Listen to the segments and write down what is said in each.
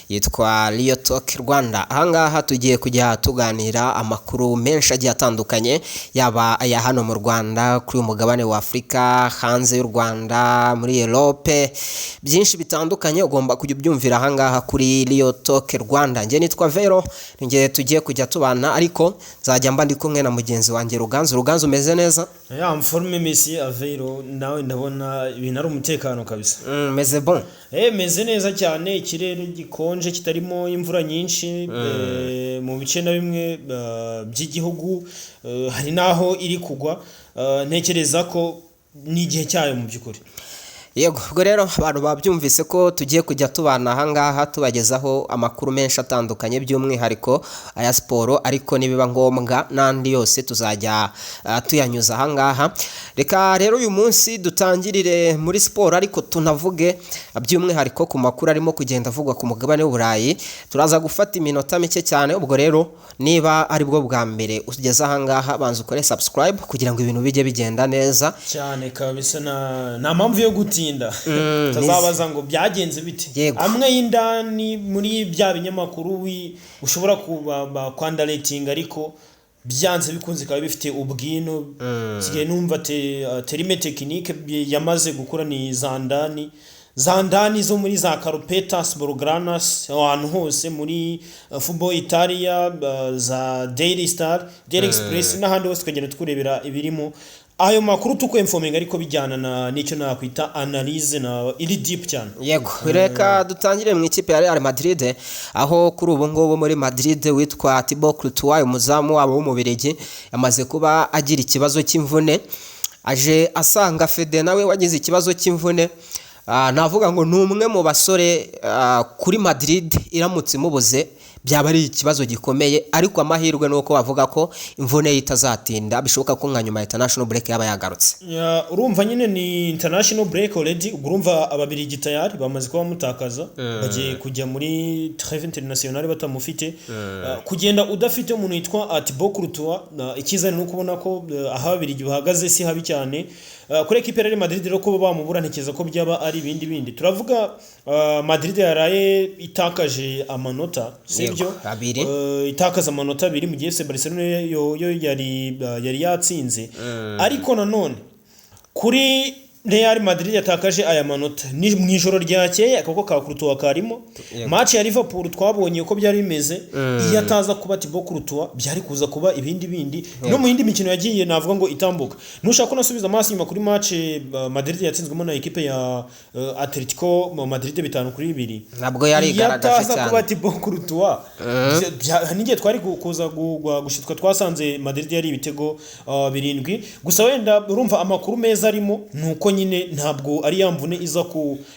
Yitwa Real Talk Rwanda. Ahangaha tugiye kujya tuganira amakuru menshi agiye atandukanye, yaba aya hano mu Rwanda, kuri uyu mugabane wa Afurika, hanze y'u Rwanda, muri Europe, byinshi bitandukanye ugomba kujya ubyumvira ahangaha kuri Real Talk Rwanda. Njye nitwa Vero, njye tugiye kujya tubana, ariko nzajya mba ndi kumwe na mugenzi wanjye Ruganzu. Ruganzu, umeze neza? Ya mforme, Messi Aveiro, nawe ndabona ibintu ari umutekano kabisa. Meze bon. Meze neza cyane, ikirere gikonje kitarimo imvura nyinshi mu bice na bimwe by'igihugu, hari naho iri kugwa. Ntekereza ko ni igihe cyayo mu by'ukuri. Yego, ubwo rero abantu babyumvise ko tugiye kujya tubana ahangaha tubagezaho amakuru menshi atandukanye, by'umwihariko aya siporo, ariko nibiba ngombwa n'andi yose tuzajya tuyanyuza ahangaha. Reka rero uyu munsi dutangirire muri siporo, ariko tunavuge by'umwihariko ku makuru arimo kugenda avugwa ku mugabane w'Uburayi. Turaza gufata iminota mike cyane. Ubwo rero niba ari bwo bwa mbere ugeze ahangaha, banza ukore subscribe kugira ngo ibintu bijye bigenda neza. Cyane kabisa, nta mpamvu yo gutinda, utazabaza ngo byagenze bite. Amwe y'indani muri bya binyamakuru ushobora kuba kwandaletinga, ariko byanze bikunze bikaba bifite ubwino. Nsigaye numva terme technique yamaze gukura, ni za ndani, za ndani zo muri za Carpetas Blaugranas, ahantu hose muri Football Italia, za Daily Star, Daily Express n'ahandi hose, tukagenda tukurebera ibirimo ayo makuru, tukwemfominga, ariko bijyana na n'icyo nakwita analyse na iri deep cyane. Yego, reka dutangire mu ikipe ya Real Madrid, aho kuri ubu ngubu muri Madrid witwa Thibaut Courtois, umuzamu wabo w'Umubirigi, yamaze kuba agira ikibazo cy'imvune, aje asanga Fede nawe wagize ikibazo cy'imvune. Navuga ngo ni umwe mu basore kuri Madrid iramutse imubuze byaba ari ikibazo gikomeye, ariko amahirwe ni uko bavuga ko imvune ye itazatinda, bishoboka ko nka nyuma ya international break yaba yagarutse. Ya, urumva nyine ni international break already, ubwo urumva Ababirigi tayari bamaze kuba bamutakaza, bagiye kujya muri trêve internationale batamufite. Kugenda udafite umuntu witwa Thibaut Courtois, icyiza ni ukubona ko aho Ababirigi bahagaze si habi cyane. Kuri equipe ya Real Madrid rero, kuba bamubura ntekereza ko byaba ari ibindi bindi. Turavuga Madrid yaraye itakaje amanota, sibyo? Yego, abiri. Itakaza amanota 2 mu gihe FC Barcelona yo yari yatsinze. Ariko nanone kuri Real Madrid yatakaje aya manota ni mu ijoro ryakeye, akaboko ka Courtois karimo. Match ya Liverpool twabonye uko byari bimeze, iyo ataza kuba Thibaut Courtois byari kuza kuba ibindi bindi. No mu yindi mikino yagiye, navuga ngo itambuka, nushaka ko nasubiza amaso inyuma kuri match Madrid yatsinzwemo na equipe ya Atletico Madrid 5-2, Ntabwo yari iyo igaragaje ataza cyane. kuba Thibaut Courtois, n'igihe twari kuza gushitwa twasanze Madrid yari ibitego 7 gusa. Wenda urumva amakuru meza arimo ni uko nyine ntabwo ari ya mvune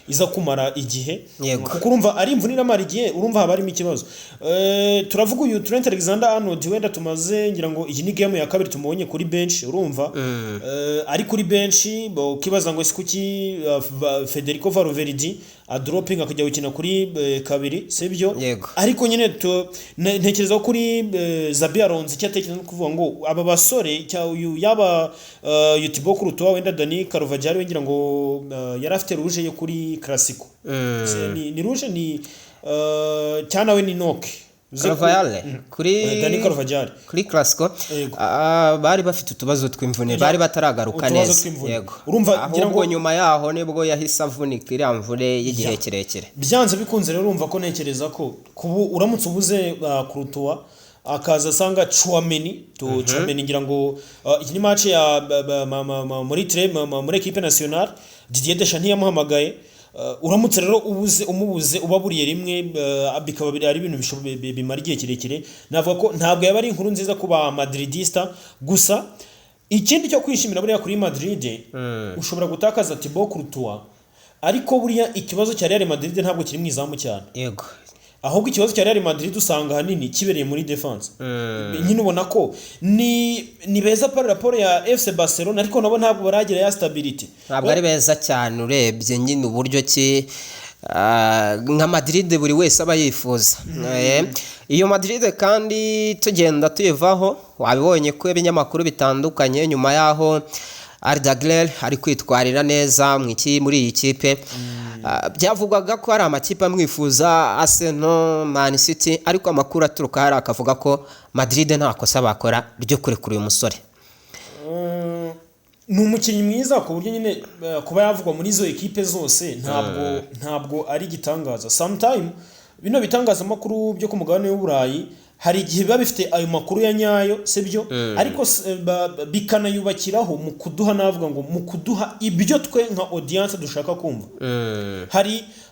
iza kumara igihe, kuko urumva ari imvune iramara igihe, urumva haba harimo ikibazo. Turavuga uyu Trent Alexander Arnold, wenda tumaze, ngira ngo iyi ni game ya kabiri tumubonye kuri bench. Urumva ari kuri bench, ukibaza ngo ese kuki Federico Valverde adroping akajya gukina kuri kabiri, sibyo? Yego. Ariko nyine ntekereza ko kuri Xabi Alonso icyo atekereza ni ukuvuga ngo aba basore uyu yaba uyu Thibaut Courtois, wenda Dani Carvajal we ngira ngo yari afite rouge yo kuri Clasico. Ni rouge ni cyangwa we ni knock. Carvajal kuri Dani Carvajal. Kuri Clasico. Yego. Bari bafite utubazo tw'imvune, bari bataragaruka Utubazo neza. tw'imvune. Yego. Urumva, ngira Ahubwo ngo- nyuma yaho nibwo yahise avunika iriya mvune y'igihe kirekire. Byanze bikunze rero urumva ko ntekereza ko kubu uramutse ubuze Courtois, akaza asanga Tchouameni to Tchouameni, ngira ngo iyi ni match ya ba, ba, ma, ma, ma, muri tre ma, ma, muri équipe nationale Didier Deschamps ntiyamuhamagaye. Uramutse rero ubuze umubuze ubaburiye rimwe, bikaba ari ibintu bimara igihe kirekire, navuga ko ntabwo yaba ari inkuru nziza ku ba Madridista. Gusa ikindi cyo kwishimira buriya kuri Madrid, ushobora gutakaza Thibaut Courtois, ariko buriya ikibazo cya Real Madrid ntabwo kiri mu izamu cyane. Ahubwo ikibazo cya Real Madrid usanga ahanini kibereye muri defense. Nyine ubona ko ni beza par rapport ya FC Barcelona, ariko nabo ntabwo baragira ya stability. Ntabwo ari beza cyane, urebye nyine uburyo ki nka Madrid buri wese aba yifuza. Iyo Madrid kandi tugenda tuyivaho, wabibonye ko ibinyamakuru bitandukanye nyuma y'aho Arda Güler ari kwitwarira neza muri iyi kipe. Byavugwaga ko hari amakipe amwifuza, Arsenal, Man City, ariko amakuru aturuka hari akavuga ko Madrid nta kosa bakora ryo kurekura uyu musore. Ni umukinnyi mwiza ku buryo nyine kuba yavugwa muri izo ekipe zose ntabwo ari igitangaza. Sometime bino bitangazamakuru byo ku mugabane w'Uburayi hari igihe biba bifite ayo makuru ya nyayo, sibyo, ariko bikanayubakiraho mu kuduha, navuga ngo mu kuduha ibyo twe nka audience dushaka kumva.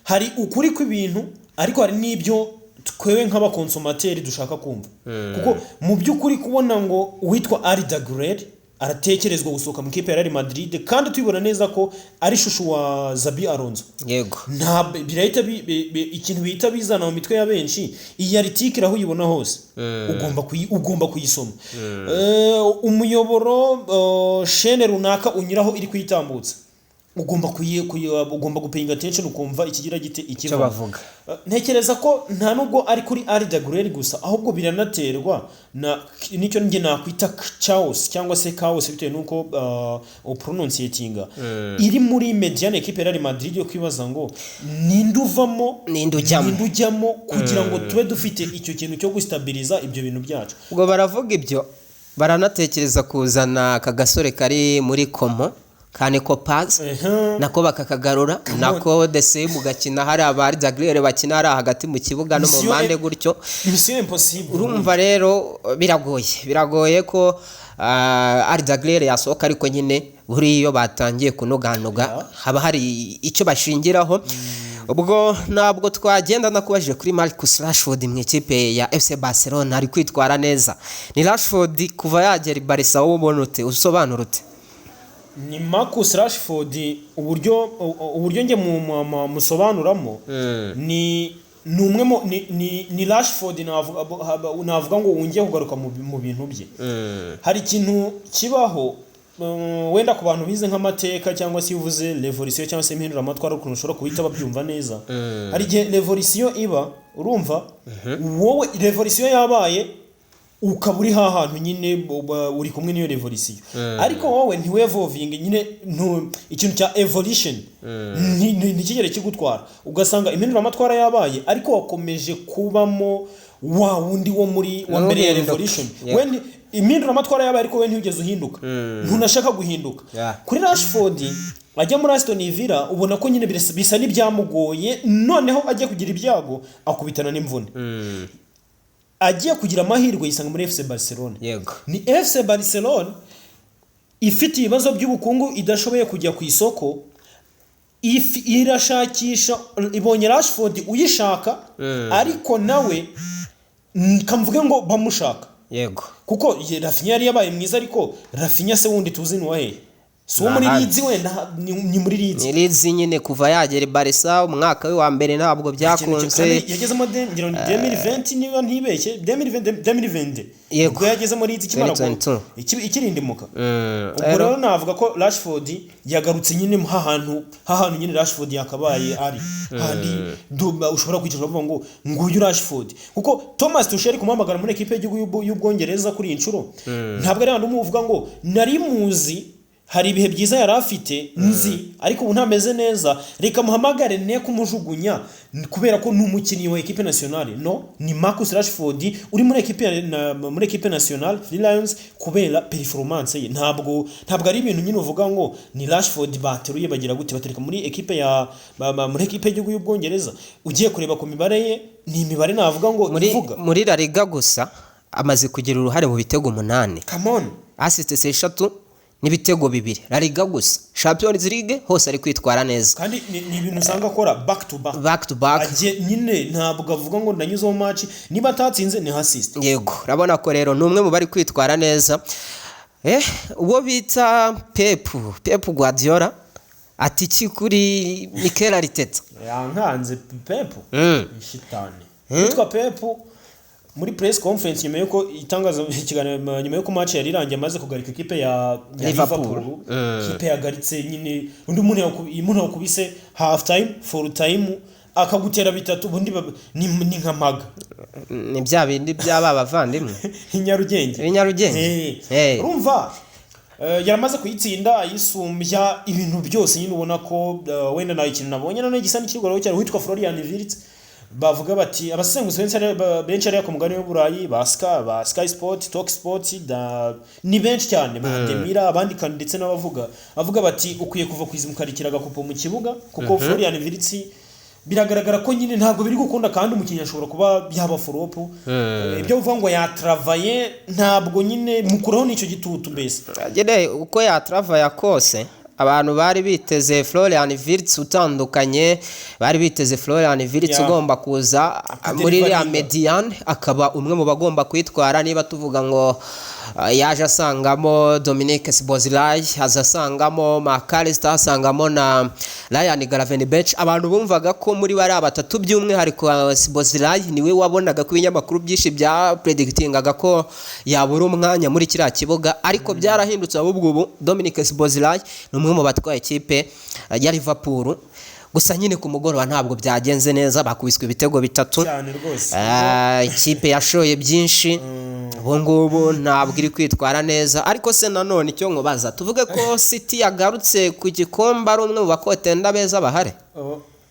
Hari ukuri kw'ibintu, ariko hari n'ibyo twewe nk'abaconsommateurs dushaka kumva, kuko mu by'ukuri kubona ngo uwitwa Arda Güler aratekerezwa gusohoka mu ikipe ya Real Madrid kandi tubibona neza ko ari chouchou wa Xabi Alonso, nta birahita ikintu bihita bizana mu mitwe ya benshi. Iyi article aho uyibona hose ugomba kuyisoma. Umuyoboro, chaîne runaka unyuraho iri kuyitambutsa, ugomba gupayinga attention, ukumva ikigira gite, icyo ikiva. Bavuga. Ntekereza ko nta nubwo ari kuri Arda Güler gusa, ahubwo biranaterwa na nicyo njye nakwita chaos cyangwa se chaos, bitewe nuko upronunciatinga, iri muri médiane équipe ya Real Madrid, yo kwibaza ngo ninde uvamo, ninde ujyamo? Ninde ujyamo, kugira ngo tube dufite icyo kintu cyo gustabiliza ibyo bintu byacu. Ubwo baravuga ibyo, baranatekereza kuzana aka gasore kari muri Como ka Nico Paz, nako bakakagarura, nako dese mugakina hari aba Arda Güler bakina hari hagati mu kibuga no mu mpande gutyo. Mission impossible. Urumva rero biragoye ko Arda Güler yasohoka, ariko nyine buriya iyo batangiye kunoganuga haba hari icyo bashingiraho. Ubwo ntabwo twagenda nakubajije kuri Marcus Rashford mu ikipe ya FC Barcelona, ari kwitwara neza. Ni Rashford kuva yagera i Barca, wowe ubona ute, usobanura ute? Ni Marcus Rashford, uburyo njye musobanuramo ni umwe mu ni Rashford navuga ngo wongeye kugaruka mu bintu bye. Hari ikintu kibaho, wenda ku bantu bize nk'amateka cyangwa se iyo uvuze revolution cyangwa se impinduramatwara, ukuntu ushobora guhita babyumva neza. Hari igihe revolution iba, urumva, wowe revolution yabaye ukaba uri hantu nyine uri kumwe n'iyo revolution, ariko wowe ntiwevolvinge nyine, ikintu cya evolution ntikigere kigutwara, ugasanga impinduramatwara yabaye ariko wakomeje kubamo wa wundi wo muri wa mbere ya Ntuhinduke. revolution. We impinduramatwara yabaye ariko we ntiwigeze uhinduka, ntunashaka guhinduka. Kuri Rashford, ajya muri Aston Villa ubona ko nyine bisa n'ibyamugoye, noneho ajya kugira ibyago akubitana n'imvune, agiye kugira amahirwe yisanga muri FC Barcelona. Ni FC Barcelona ifite ibibazo by'ubukungu, idashoboye kujya ku isoko, irashakisha, ibonye Rashford uyishaka, ariko nawe kamvuge ngo bamushaka, kuko Raphinha yari yabaye mwiza, ariko Raphinha se wundi tuzi ni uwahe? Si uwo muri Ahandi. Leeds? Wenda ni muri Leeds. Ni Leeds nyine, kuva yagera i Barca umwaka we wa mbere ntabwo byakunze. Kandi yagezemo ngira ngo ni 2020 niba ntibeshye, 2020, 2020. Ubwo yageze muri Leeds ikimara 2022. Ikirindimuka. Ubwo rero navuga ko Rashford yagarutse nyine hahantu nyine Rashford yakabaye ari handi ushobora kwicara ukavuga ngo nguyu Rashford, kuko Thomas Tuchel kumuhamagara muri ekipe y'igihugu y'Ubwongereza kuri iyi nshuro ntabwo ari ahantu umuvuga ngo nari muzi, hari ibihe byiza yari afite nzi, ariko ubu ntameze neza, reka muhamagare ne kumujugunya kubera ko ni umukinnyi wa ekipe nationale. No ni Marcus Rashford uri muri ekipe muri ekipe nationale Three Lions kubera performance ye. Ntabwo ari ibintu nyine uvuga ngo ni Rashford bateruye bagira gute, batereka muri ekipe ya muri ekipe y'igihugu y'Ubwongereza. Ugiye kureba ku mibare ye, ni imibare navuga ngo Muri ivuga. muri La Liga gusa amaze kugira uruhare mu bitego 8, Come on. assists 3 n'ibitego 2, La Liga gusa. Champions League hose ari kwitwara neza. Kandi ni ibintu usanga akora back to back. Back to back. Agiye nyine, ntabwo avuga ngo ndanyuzeho match, niba atatsinze ni assist. Yego, urabona ko rero ni umwe mu bari kwitwara neza. Uwo bita Pep Guardiola ati iki kuri Mikel Arteta? Yankanze Pep. Shitani witwa Pep muri press conference nyuma yuko itangaza ikiganiro, nyuma yuko match yari irangiye, amaze kugarika ikipe ya Liverpool. Liverpool. Ikipe yagaritse nyine, undi muntu umuntu yakubise half time, full time, akagutera bitatu, ubundi ni nka maga. Ni bya bindi by'aba bavandimwe i Nyarugenge. I Nyarugenge. Urumva Yaramaze kuyitsinda, ayisumbya ibintu byose nyine. Ubona ko wenda nta ikintu nabonye none gisa n'ikigoroho cyane witwa Florian Wirtz. Bavuga bati abasesenguzi benshi benshi ariya ku mugabane w'Uburayi, ba Sky Sport, Talk Sport, ni benshi cyane, ba Demira abandika ndetse n'abavuga, avuga bati ukwiye kuva ku izima ukarikira agakupo mu kibuga, kuko Florian Wirtz biragaragara ko nyine ntabwo biri gukunda, kandi umukinnyi ashobora kuba yaba flop. Ibyo uvuga ngo yatravaye, ntabwo nyine mukuraho n'icyo gitutu mbese. Nyine uko yatravaya kose, abantu bari biteze Florian Wirtz utandukanye, bari biteze Florian Wirtz ugomba kuza muri iriya médiane, akaba umwe mu bagomba kwitwara. Niba tuvuga ngo yaje asangamo Dominic Szoboszlai, aza asangamo Mac Allister, asangamo na Ryan Gravenberch, abantu bumvaga ko muri bariya batatu, by'umwihariko Szoboszlai niwe wabonaga ko ibinyamakuru byinshi bya predictingaga ko yabura umwanya muri kiriya kibuga, ariko byarahindutse. Ahubwo ubu Dominic Szoboszlai ni umwe mu batwaye ikipe ya Liverpool. Gusa nyine ku mugoroba ntabwo byagenze neza, bakubiswe ibitego bitatu. Cyane rwose. Ikipe yashoye byinshi, ubu ngubu ntabwo iri kwitwara neza. Ariko se nanone icyo nkubaza, tuvuge ko City yagarutse ku gikombe ari umwe mu ba contender beza bahari?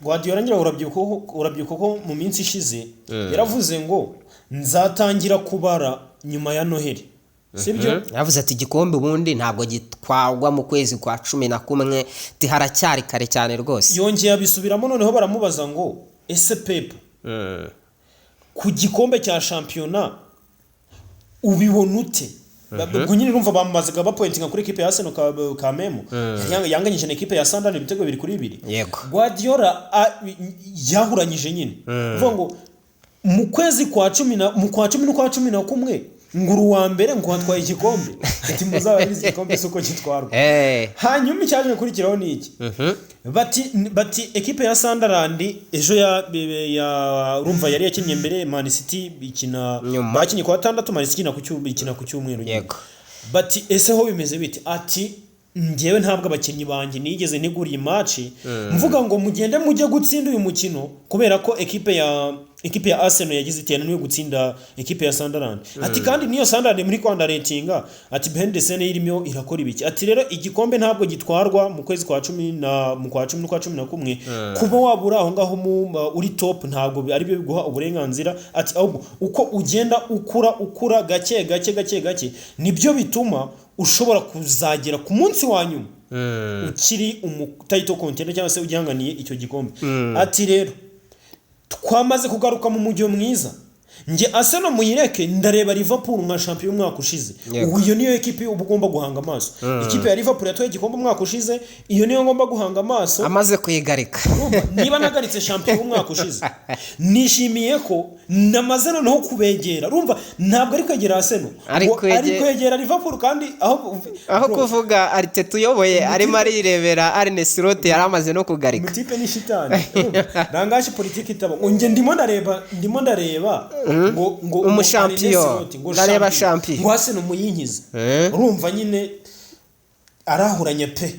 Guardiola ngira urabyibuka ko mu minsi ishize yaravuze ngo nzatangira kubara nyuma ya Noheli, sibyo? Yavuze ati igikombe ubundi ntabwo gitwarwa mu kwezi kwa 11, ati haracyari kare cyane rwose. Yongeye abisubiramo, noneho baramubaza ngo ese Pep, ku gikombe cya shampiyona ubibona ute? Ubwo nyine urumva bamubazaga bapointinga kuri ekipe ya Arsenal ka memo yanganyije na ekipe ya Sunderland ibitego 2-2. Guardiola yahuranyije nyine uvuga ngo mu kwezi kwa cumi na mu kwa cumi n'ukwa 11 ngo uri uwa mbere, ngo watwaye igikombe, ati muzabarize igikombe si uko gitwarwa. Hanyuma icyaje gukurikiraho ni iki? Bati ekipe ya Sunderland ejo ya urumva yari yakinnye mbere, Man City ikina Nyuma. Bakinnye ku wa gatandatu, Man City ikina ku cyumweru nyine. Bati ese ho bimeze bite? Ati njyewe ntabwo abakinnyi banjye nigeze ntegura iyi match mvuga ngo mugende mujye gutsinda uyu mukino, kubera ko ekipe ya Arsenal yagize itena niyo gutsinda ekipe ya Sunderland. Ati kandi niyo Sunderland muri Rwanda ratinga, ati behind the scene irimo irakora ibiki? Ati rero igikombe ntabwo gitwarwa mu kwezi kwa cumi na mu kwa cumi n'ukwa 11. Kuba wabura aho ngaho uri top ntabwo ari byo biguha uburenganzira. Ati ahubwo uko ugenda ukura, ukura gake gake gake gake, nibyo bituma ushobora kuzagera ku munsi wa nyuma ukiri umu title contender cyangwa se ugihanganiye icyo gikombe. Ati rero twamaze kugaruka mu mujyo mwiza, njye Arsenal muyireke, ndareba Liverpool nka champion umwaka ushize. Ubu iyo niyo ekipe uba ugomba guhanga amaso. Ikipe ya Liverpool yatwaye igikombe umwaka ushize, iyo niyo ngomba guhanga amaso. Amaze kuyigarika. Urumva, niba nagaritse champion umwaka ushize, nishimiye ko namaze noneho kubegera. Urumva ntabwo ari kwegera Arsenal, Ari ngo ari kwegera Liverpool, kandi aho aho Bro, kuvuga Arteta uyoboye, arimo arirebera Arne Slot yari amaze no kugarika. Mutipe ni shitani. Urumva, rangaje politiki itaba ngo njye ndimo ndareba ngo Umushampiyo. Arne Slot, ngo Ndareba champion. champion. Ngo Arsenal muyinkize. Urumva nyine arahuranye pe.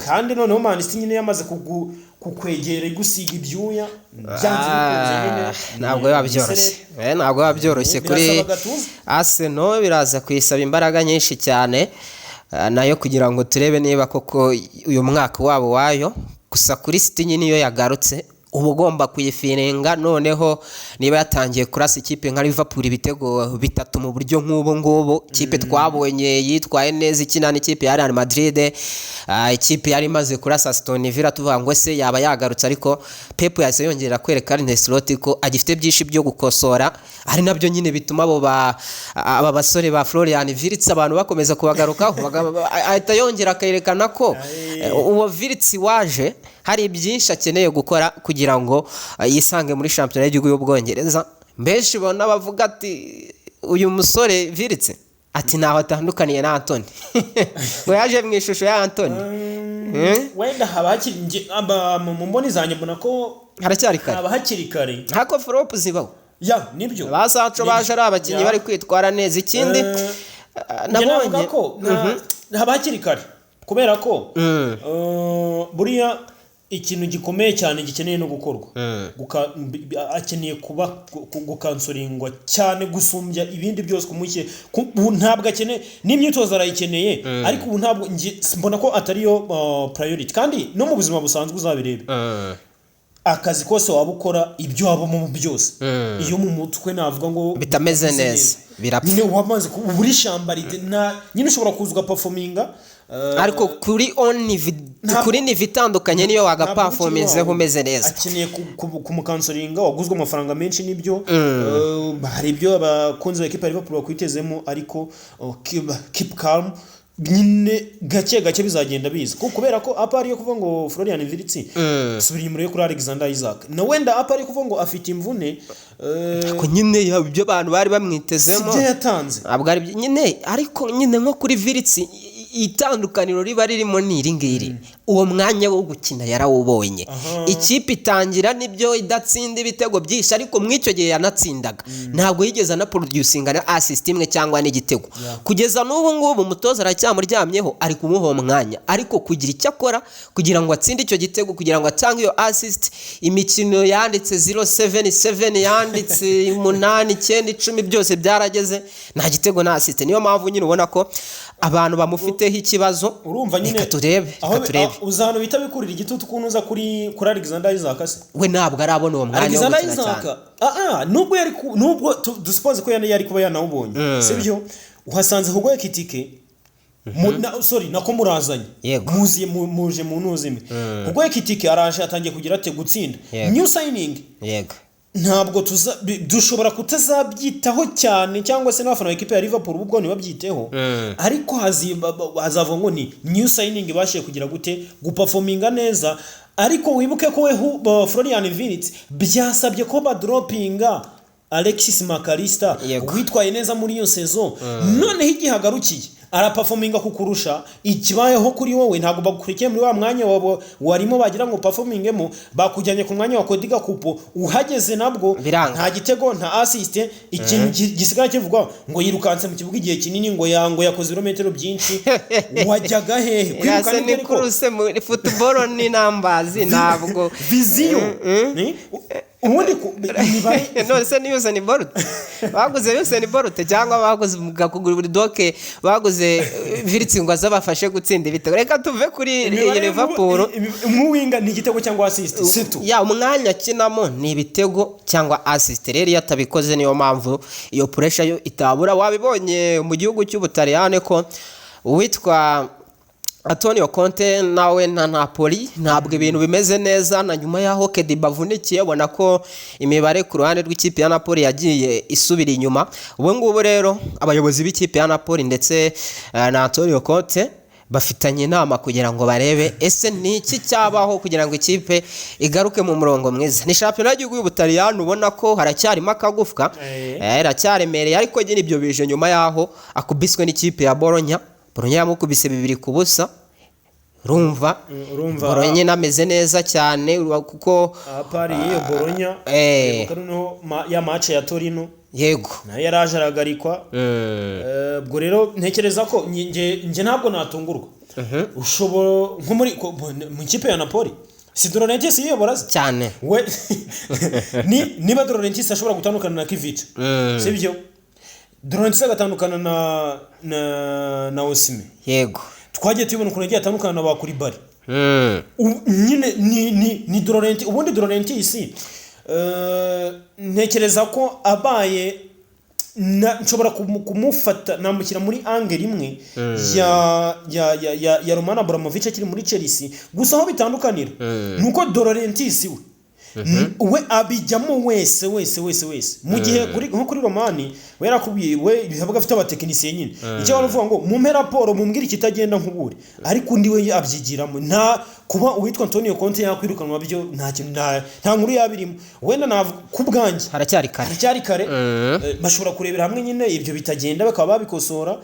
Kandi noneho Man City nyine yamaze kukwegera, igusiga ibyuya byanze bikunze nyine. Ntabwo biba byoroshye. Ntabwo biba byoroshye kuri Birasaba agatuza. Arsenal, biraza kuyisaba imbaraga nyinshi cyane nayo kugira ngo turebe niba koko uyu mwaka wabo wayo. Gusa kuri City nyine iyo yagarutse uba ugomba kuyifiringa. Noneho niba yatangiye kurasa ikipe nka Liverpool ibitego bitatu mu buryo nk'ubu ngubu, ikipe twabonye yitwaye neza ikina n'ikipe ya Real Madrid, ikipe yari imaze kurasa Aston Villa, tuvuga ngo se yaba yagarutse? Ariko Pep yahise yongera kwereka Arne Slot ko agifite byinshi byo gukosora, ari nabyo nyine bituma aba basore ba Florian Wirtz abantu bakomeza kubagarukaho. Ahita yongera akerekana ko uwo Wirtz waje hari byinshi akeneye gukora kugira ngo yisange muri shampiyona y'igihugu y'Ubwongereza. Benshi bona bavuga ati uyu musore Wirtz, ati ntaho atandukaniye na Antony, ngo yaje mu ishusho ya Antony. Wenda haba hakiri mu mboni zanjye mbona ko haracyari kare. Haba hakiri kare. Ntako flop zibaho. Ya, nibyo. Ba Sancho baje ari abakinnyi bari kwitwara neza. Ikindi Njye navuga nabonye ko haba hakiri kare kubera ko buriya Ikintu gikomeye cyane gikeneye no gukorwa, akeneye kuba gukansoringwa cyane gusumbya ibindi byose. Kumuke ubu ntabwo akeneye n'imyitozo, arayikeneye, ariko ubu ntabwo mbona ko atariyo priority. Kandi no mu buzima busanzwe uzabirebe, akazi kose waba ukora, ibyo wabamo byose, iyo mu mutwe navuga ngo bitameze neza, birapfa. Nyine wamaze buri shamba na nyine ushobora kuza ugaperforminga Ariko kuri on kuri niveau itandukanye niyo ntabwo wagaperforminzeho ukiri umeze neza. Akeneye kumukansoringa. Waguzwe amafaranga menshi nibyo, hari ibyo abakunzi ba ekipa ya Liverpool bakwitezemo, ariko keep calm nyine, gake gake bizagenda biza. Kubera ko apa ariyo kuvuga ngo Florian Wirtz, subira inyuma yo kuri Alexander Isak, na wenda apa ari kuvuga ngo afite imvune, Ariko nyine ibyo abantu bari bamwitezemo sibyo yatanze. Ntabwo ari byo nyine. Ariko nyine nko kuri Wirtz, itandukaniro riba ririmo ni iri ngiri: uwo mwanya wo gukina yarawubonye. Ikipe itangira nibyo idatsinda ibitego byinshi, ariko muri icyo gihe yanatsindaga, ntabwo yigeze anaproducinga na assist imwe cyangwa n'igitego. Kugeza n'ubu ngubu umutoza aracyamuryamyeho, ari kumuha uwo mwanya, ariko kugira icyo akora kugira ngo atsinde icyo gitego, kugira ngo atange iyo assist, imikino yanditse 077, yanditse 8, 9, 10, byose byarageze, nta gitego, nta assist. Niyo mpamvu nyine ubona ko abantu bamufiteho ikibazo. Urumva nyine Reka turebe, aho reka turebe. Uza ahantu bita bikurira igitutu ukuntu uza kuri Alexander Isak se. We ntabwo arabona uwo mwanya wo Alexander gukina Isak cyane. Nubwo yari nubwo dusuppose ko yari kuba yanawubonye, sibyo? Uhasanze Hugo Ekitike, sorry, nako murazanye, muziye muje mu ntuzi imwe. Hugo Ekitike araje, atangiye kugira ate? Gutsinda. New signing. Ntabwo dushobora kutazabyitaho cyane, cyangwa se n'abafana ba ekipe ya Liverpool ubwo ntibabyiteho, ariko hazavuga ngo ni new signing ibashije kugira gute? Guperforminga neza. Ariko wibuke ko we Florian Wirtz byasabye ko badropinga Alexis Mac Allister witwaye neza muri iyo saison. Noneho igihe agarukiye araperforminga kukurusha. Ikibayeho kuri wowe, ntabwo bagukurikiye muri wa mwanya warimo bagira ngo performingemo, bakujyanye ku mwanya wa Cody Gakpo. Uhageze nabwo Biranga. nta gitego, nta assist. Ikintu gisigaye kivugwa ngo yirukanse mu kibuga igihe kinini, ngo ngo yakoze ibirometero byinshi. Wajyaga hehe kwiruka? Yase Nibyo ni ariko course muri football ni numbers, ntabwo vision. Ni ubundi imibare. None se ni Usain Bolt baguze? Usain Bolt cyangwa baguze kugura doke, baguze Wirtz ngo azabafashe gutsinda ibitego? Reka tuve kuri iyi Imibare Liverpool. Umuwinga ni igitego cyangwa assist, c'est tout. Ya, umwanya akinamo ni ibitego cyangwa assist. Rero iyo atabikoze, niyo mpamvu iyo pressure yo itabura. Wabibonye mu gihugu cy'Ubutaliyane ko uwitwa Antonio Conte nawe na Napoli ntabwo ibintu bimeze neza, na nyuma y'aho Kediba avunikiye, ubona ko imibare ku ruhande rw'ikipe ya Napoli yagiye isubira inyuma. Ubu ngubu rero abayobozi b'ikipe ya Napoli ndetse na Antonio Conte bafitanye inama kugira ngo barebe ese ni iki cyabaho kugira ngo ikipe igaruke mu murongo mwiza. Ni shampiyona y'igihugu y'Ubutaliyani, ubona ko haracyarimo akagufwa, iracyaremereye. Ariko nyine ibyo bije nyuma y'aho akubiswe n'ikipe ya Bologna. Bologna yamukubise 2-0. Urumva Urumva. Bologna inameze neza cyane kuko Apari y'iyo Bologna, ibuka noneho ya match ya Torino, nayo yaraje aragarikwa. Ubwo rero ntekereza ko nge ntabwo natungurwa, ushobora nko muri mu ikipe ya Napoli, si De Laurentiis yiyobora se? Cyane. We niba De Laurentiis ashobora gutandukana na Kivic, sibyo? De Laurentiis agatandukana na Osimhen, twagiye tubibona ukuntu yagiye atandukana na ba Koulibaly. Nyine ni De Laurentiis. Ubundi De Laurentiis, ntekereza ko abaye nshobora kumufata namushyira muri angle imwe ya Roman Abramovich akiri muri Chelsea. Gusa aho bitandukanira ni uko De Laurentiis we abijyamo wese wese wese wese, mu gihe nko kuri Romani we yarakubwiye, we yabaga afite abatekinisiye nyine, icyo baravuga ngo mumpe raporo, mumbwire ikitagenda nkubure, ariko undi we abyigiramo. Nta kuba uwitwa Antonio Conte yakwirukanwa byo nta kintu, nta nkuru yabirimo. Wenda navuga ku bwanjye Haracyari kare. Haracyari kare. Bashobora kurebera hamwe nyine ibyo bitagenda bakaba babikosora.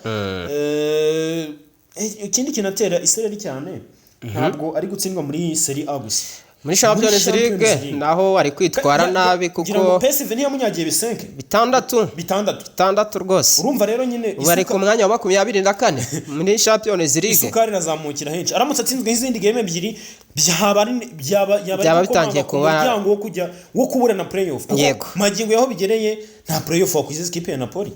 Ikindi kinatera isereri cyane, ntabwo ari gutsindwa muri Serie A gusa. Muri Champions League naho ari kwitwara nabi Ngira ngo kuko PSV ntiyamunyagiye bisenke bitandatu. Bitandatu. Bitandatu rwose. Urumva rero nyine Ubu ari ku mwanya wa 24 muri Champions League. Isukari irazamukira henshi. Aramutse atsinzwe nk'izindi game ebyiri, byaba ari byaba yaba Byaba ari bitangiye gukomanga ku muryango wo kujya wo kubura na playoff, kuko magingo yaho bigereye nta playoff wakwiziza ikipe ya Napoli.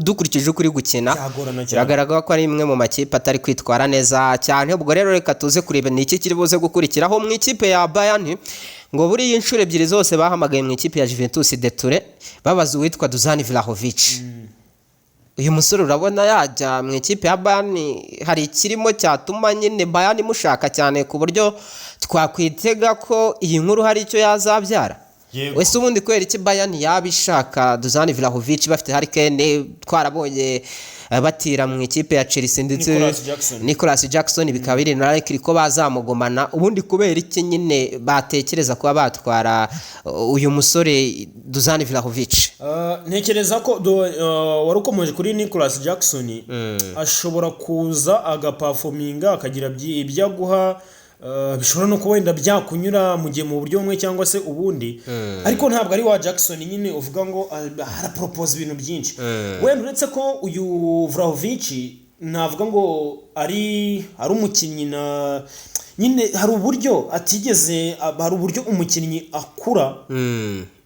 Dukurikije uko uri gukina, Byagorana cyane. biragaragara ko ari imwe mu makipe atari kwitwara neza cyane. Ubwo rero reka tuze kureba ni iki kiri buze gukurikiraho mu ikipe ya Bayern. Ngo buriya inshuro ebyiri zose bahamagaye mu ikipe ya Juventus de Turin babaza uwitwa Dusan Vlahovic. Uyu musore urabona yajya mu ikipe ya Bayern? Hari ikirimo cyatuma nyine Bayern imushaka cyane ku buryo twakwitega ko iyi nkuru hari icyo yazabyara? Yego. Wese ubundi kubera iki Bayern yaba ishaka Dusan Vlahovic bafite Harry Kane, twarabonye batira mu ikipe ya Chelsea, ndetse Nicolas Jackson. Nicolas Jackson, bikaba biri na likely ko bazamugumana? Ubundi kubera iki nyine batekereza kuba batwara uyu musore Dusan Vlahovic? Ntekereza ko wari ukomeje kuri Nicolas Jackson, ashobora kuza agaperforminga, akagira ibyo aguha, bishobora no kuba wenda byakunyura mu gihe mu buryo bumwe cyangwa se ubundi, ariko ntabwo ari wa Jackson nyine uvuga ngo arapropose ibintu byinshi. Wenda uretse ko uyu Vlahovic navuga ngo ari umukinnyi na nyine hari uburyo atigeze, hari uburyo umukinnyi akura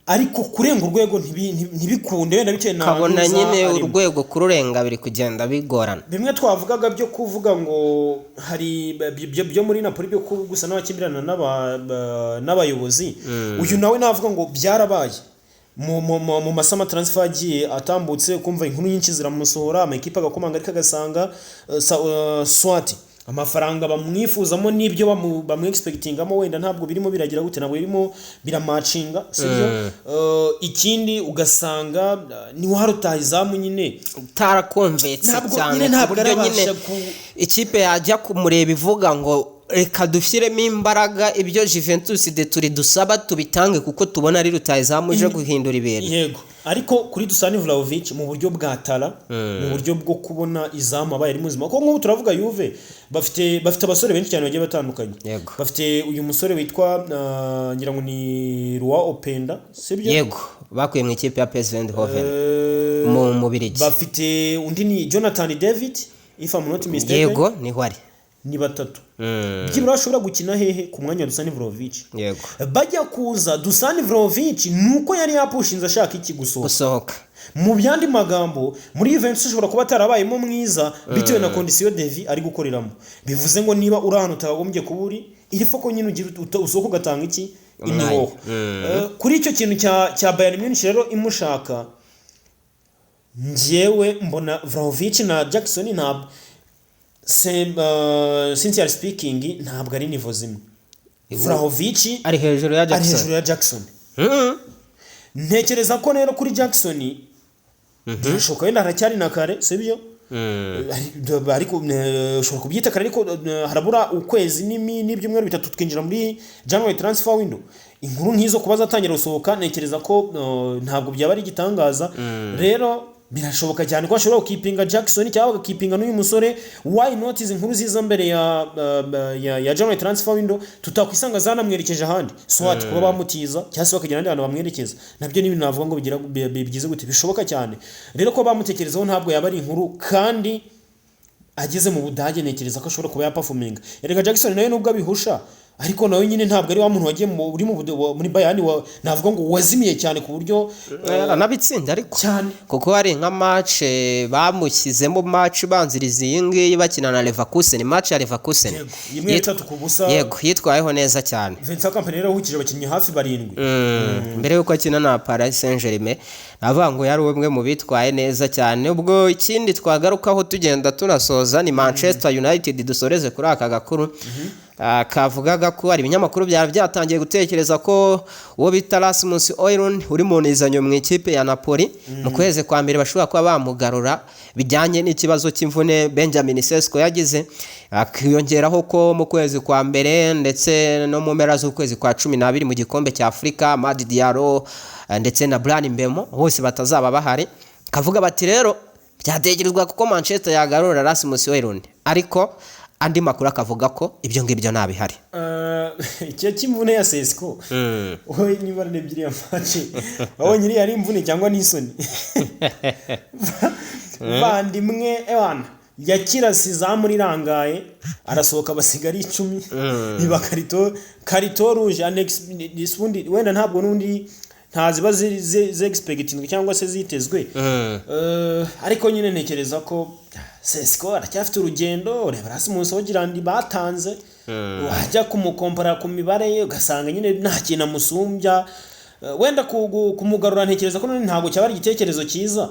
ariko kurenga urwego ntibikunde, wenda bitewe na Kabona ntuza nyine arimo. urwego kururenga biri kugenda bigorana. Bimwe twavugaga byo kuvuga ngo hari byo muri Napoli byo gusa n'abakimbirana n'abayobozi, uyu nawe navuga ngo byarabaye mu ma summer transfer agiye atambutse, kumva inkuru nyinshi ziramusohora, amakipe agakomanga, ariko agasanga swati amafaranga bamwifuzamo n'ibyo bamwexpectingamo wenda ntabwo birimo biragira gute, ntabwo birimo biramatchinga, sibyo? Ikindi ugasanga ni wa rutahizamu nyine Utarakonvetse Ntabwo cyane nyine ku ntabwo buryo nyine arabasha ikipe yajya kumureba ivuga ngo reka dushyiremo imbaraga, ibyo Juventus de Turin dusaba tubitange, kuko tubona ari rutahizamu uje guhindura ibintu. Yego, ariko kuri Dusan Vlahovic, mu buryo bwa tara, mu buryo bwo kubona izamu abaye ari muzima, kuko nk'ubu turavuga Juve bafite abasore benshi cyane bagiye batandukanye. Bafite uyu musore witwa ngira ngo ni Lois Openda, sibyo? Yego, bakuye mu ikipe ya PSV Eindhoven mu Mubirigi. Bafite undi ni Jonathan David, if I'm not mistaken. Yego, niho ari. Ni batatu byibura bashobora gukina hehe? Ku mwanya wa Dusan Vlahovic. Bajya kuza Dusan Vlahovic nuko yari yapushinze ashaka iki? Gusohoka. Gusohoka. Mu yandi magambo, muri Juventus ushobora kuba atarabayemo mwiza bitewe na condition de vie ari gukoreramo. Bivuze ngo niba uri ahantu utakagombye kuba uri, iri foko nyine ugira usohoka ugatanga iki? Imihoho. Kuri icyo kintu cya Bayern Munich rero imushaka, njyewe mbona Vlahovic na Jackson ntabwo sincerely speaking ntabwo ari niveau zimwe. Vlahovic ari hejuru ya ari Jackson. hejuru ya Jackson. Ntekereza ko rero kuri Jackson birashoboka, wenda haracyari na kare, sibyo? Ariko ushobora kubyita kare, ariko harabura ukwezi n'ibyumweru 3 twinjira muri January transfer window. Inkuru nk'izo kuba zatangira gusohoka, ntekereza ko ntabwo byaba ari igitangaza. Rero birashoboka cyane ko bashobora gukeepinga Jackson cyangwa bagakeepinga n'uyu musore. Why not? Izi nkuru ziza mbere ya January transfer window tutakwisanga zanamwerekeje ahandi, swat kuba bamutiza cyangwa se bakagira ahandi hantu bamwerekeza, nabyo ni ibintu navuga ngo bigira bigize gute, bishoboka cyane. Rero ko bamutekerezaho ntabwo yaba ari inkuru, kandi ageze mu Budage ntekereza ko ashobora kuba yaperforminga. Erega Jackson nawe nubwo abihusha, ariko nawe nyine ntabwo ari wa muntu wagiye uri muri Bayern navuga ngo wazimiye cyane ku buryo Aranabitsinda ariko. Cyane. Kuko hari nka match bamushyizemo, match ibanziriza iyi ngiyi bakina na Leverkusen, match ya Leverkusen. Yego, imwe 3-0. Yego, yitwayeho neza cyane. Vincent Kompany rero yahukije abakinnyi hafi barindwi. Mbere yuko akina na Paris Saint-Germain, navuga ngo yari umwe mu bitwaye neza cyane. Ubwo ikindi twagarukaho tugenda tunasoza ni Manchester United. Dusoreze kuri aka gakuru kavugaga ko hari ibinyamakuru byari byatangiye gutekereza ko uwo bita Rasmus Højlund uri mu nizanyo mu ikipe ya Napoli, mu kwezi kwa mbere bashobora kuba bamugarura bijyanye n'ikibazo cy'imvune Benjamin Sesko yagize, akiyongeraho ko mu kwezi kwa mbere ndetse no mu mpera z'ukwezi kwa 12 mu gikombe cya Afurika, Amad Diallo ndetse na Bryan Mbeumo bose batazaba bahari. Kavuga bati rero byatekerezwa kuko Manchester yagarura Rasmus Højlund, ariko Andi makuru akavuga ko ibyo ngibyo ntabihari. Icyo cy'imvune ya Sesko, wowe niba narebye iriya match, wabonye iriya ari imvune cyangwa n'isoni? Vandimwe, ewana yakirasi izamu rirangaye, arasohoka, basiga ari 10, biba carton rouge annex. Ubundi wenda ntabwo n'undi ntaziba zexpectinzwe cyangwa se zitezwe. Ariko nyine ntekereza ko Sesko aracyafite urugendo. Reba Rasmus Hojlund batanze, wajya kumukompara ku mibare ye ugasanga nyine nta kintu amusumbya. Wenda kumugarura ntekereza ko none ntabwo cyaba ari igitekerezo cyiza,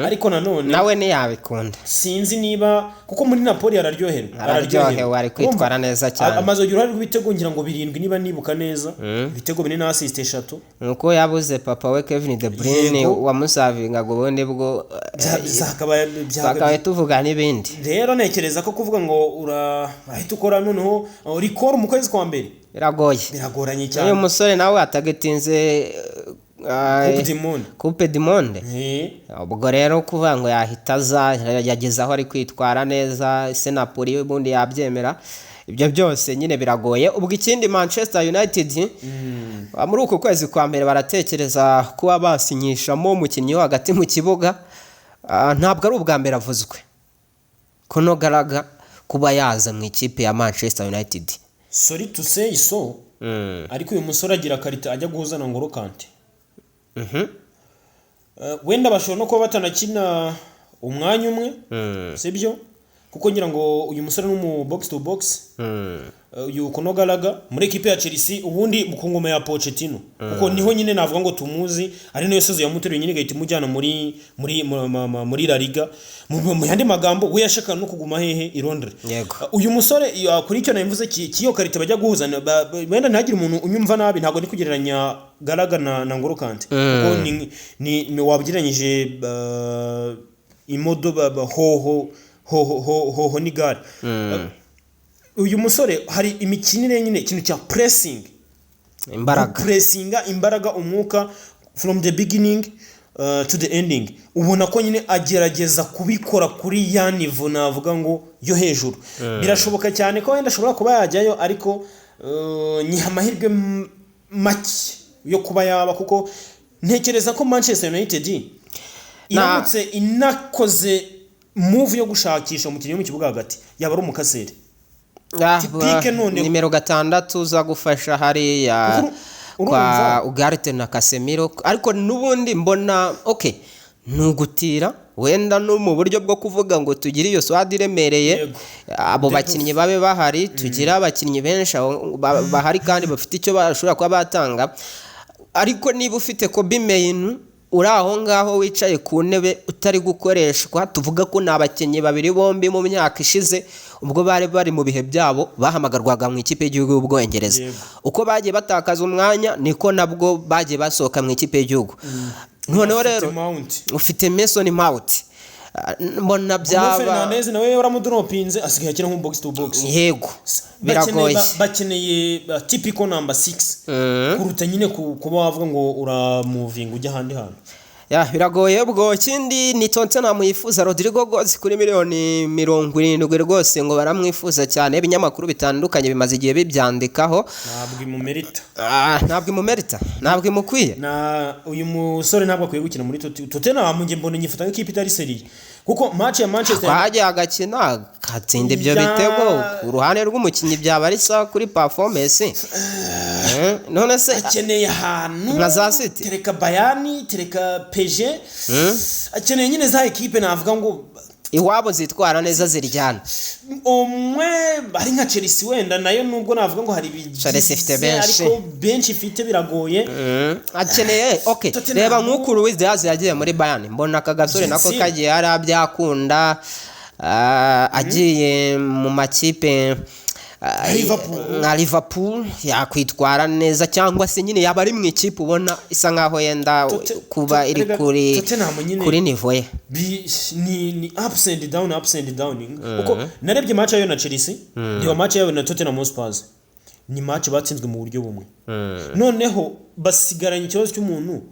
ariko nanone nawe ntiyabikunda. Sinzi niba, kuko muri Napoli araryoherwa. Araryohewe, ari kwitwara Urumva, neza cyane. Amaze kugira uruhare rw'ibitego ngira ngo birindwi niba nibuka neza, ibitego 4 na assist 3. Nuko yabuze papa we Kevin De Bruyne wamusavingaga, ubundi bwo twakabaye tuvuga n'ibindi. Rero ntekereza ko kuvuga ngo urahita ukora noneho rikora mu kwezi kwa mbere biragoye. Biragoranye Uyu cyane. musore nawe atagetinze Coupe du Monde. Coupe du Monde. Ubwo rero kuvuga ngo yahita aza yageze aho ari kwitwara neza, se Napoli ubundi yabyemera, ibyo byose nyine biragoye. Ubwo ikindi, Manchester United muri uku kwezi kwa mbere baratekereza kuba basinyishamo umukinnyi wo hagati mu kibuga. Ntabwo ari ubwa mbere avuzwe, Conor Gallagher kuba yaza mu ikipe ya Manchester United. Sorry to say so, ariko uyu musore agira qualité ajya guhuza na Ngolo Kante. Wenda bashobora no kuba batanakina umwanya umwe, sibyo? Kuko ngira ngo uyu musore ni umu box to box. Uyu Conor Gallagher muri ekipe ya Chelsea, ubundi ku ngoma ya Pochettino, kuko niho nyine navuga ngo tumuzi, ari nayo saison yamuteruye nyine igahita imujyana muri La Liga. Mu yandi magambo, we yashaka no kuguma hehe? I Londres. Uyu musore kuri icyo nabivuze cy'iyo qualité bajya guhuza, wenda ntihagire umuntu unyumva nabi, ntabwo ndi kugereranya Gallagher na Ngolo Kante, kuko ni wabugereranyije imodoka hoho hoho hoho hoho n'igare. Uyu musore hari imikinire nyine, ikintu cya pressing, imbaraga, pressinga, imbaraga, umwuka from the beginning to the ending, ubona ko nyine agerageza kubikora kuri ya niveau navuga ngo yo hejuru. Birashoboka cyane ko wenda ashobora kuba yajyayo, ariko nyiha amahirwe make yo kuba yaba, kuko ntekereza ko Manchester United iramutse inakoze move yo gushakisha umukinnyi wo mu kibuga hagati, yaba ari umukaseri. Typique noneho. Nimero 6 uza gufasha hariya Kuko kwa urumva- Ugarte na Casemiro, ariko n'ubundi mbona okay ni ugutira wenda no mu buryo bwo kuvuga ngo tugire iyo squad iremereye, abo bakinnyi babe bahari, tugire abakinnyi benshi aho bahari kandi bafite icyo bashobora kuba batanga. Ariko niba ufite Kobbie Mainoo uri aho ngaho wicaye ku ntebe utari gukoreshwa, tuvuga ko ni abakinnyi babiri bombi mu myaka ishize ubwo bari bari mu bihe byabo bahamagarwaga mu ikipe y'igihugu y'Ubwongereza. Uko bagiye batakaza umwanya niko nabwo bagiye basohoka mu ikipe y'igihugu. Noneho Ufite rero Mount. ufite Mason Mount. Mbona Bruno byaba Fernandes nawe waramudropinze, asigaye akina nko box to box. Yego, biragoye. Bakeneye typical number 6 kuruta nyine kuba wavuga ngo uramuvinga ujya ahandi hantu. Ya, biragoye. Ubwo ikindi ni Tottenham yifuza Rodrygo Goes kuri miliyoni 70, rwose ngo baramwifuza cyane, ibinyamakuru bitandukanye bimaze igihe bibyandikaho. Ntabwo imumerita. Ntabwo imumerita, ntabwo imukwiye. Na uyu musore ntabwo akwiye gukina muri Tottenham. Njye mbona nyifata nk'ikipe itari sérieux, kuko match ya Manchester Twagiye agakina agatsinda ibyo bitego, ku ruhande rw'umukinnyi byaba ari sawa kuri performance. None se Akeneye ahantu Nka za City? Tereka Bayern, tereka PSG, akeneye nyine za ekipe navuga ngo iwabo zitwara neza, ziryana. Umwe ari nka Chelsea wenda nayo, nubwo navuga ngo hari ibigize, Chelsea ifite benshi. Ariko benshi ifite biragoye. Akeneye okay. Tottenham- Reba nk'uku Luis Diaz yagiye muri Bayern, mbona aka gasore nako Jesse. kagiye hari byakunda, agiye mu makipe Liverpool. Nka Liverpool yakwitwara neza, cyangwa se nyine yaba ari mu ikipe ubona isa nkaho yenda kuba iri kuri Tottenham nyine kuri niveau ye. Ni ups and down, ups and down, kuko narebye match yayo na Chelsea, ndeba match yayo na Tottenham Hotspur, ni match batsinzwe mu buryo bumwe. Noneho basigaranye ikibazo cy'umuntu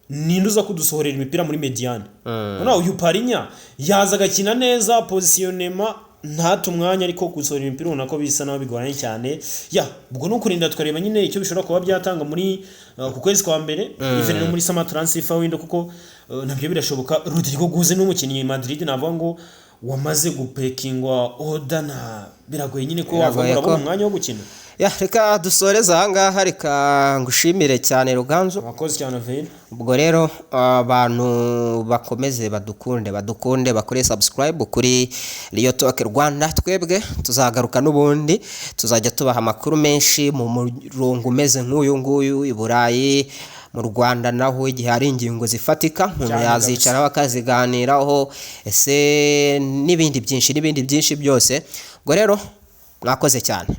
ninde uza kudusohorera imipira muri médiane. Noneho uyu Palhinha yaza agakina neza positionnement. ntata umwanya, ariko gusohora imipira ubona ko bisa naho bigoranye cyane. Ya, ubwo ni ukurinda tukareba nyine icyo bishobora kuba byatanga muri ku kwezi kwa mbere, even no muri summer transfer window, kuko nabyo birashoboka. Rodrygo Goes n'umukinnyi Madrid navuga ngo wamaze gupekingwa order, na biragoye nyine ko wavuga ngo Biragoye urabona umwanya wo gukina. Ya, reka dusoreze ahangaha, reka ngushimire cyane, Ruganzu. Wakoze cyane, Veyini. Ubwo rero abantu bakomeze badukunde bakore subscribe kuri Real Talk Rwanda. Twebwe tuzagaruka n'ubundi, tuzajya tubaha amakuru menshi mu murongo umeze nk'uyu nguyu i Burayi, mu Rwanda naho igihe hari ingingo zifatika umuntu Cyane. yazicaraho akaziganiraho, ese n'ibindi byinshi n'ibindi byinshi byose. Ubwo rero mwakoze cyane.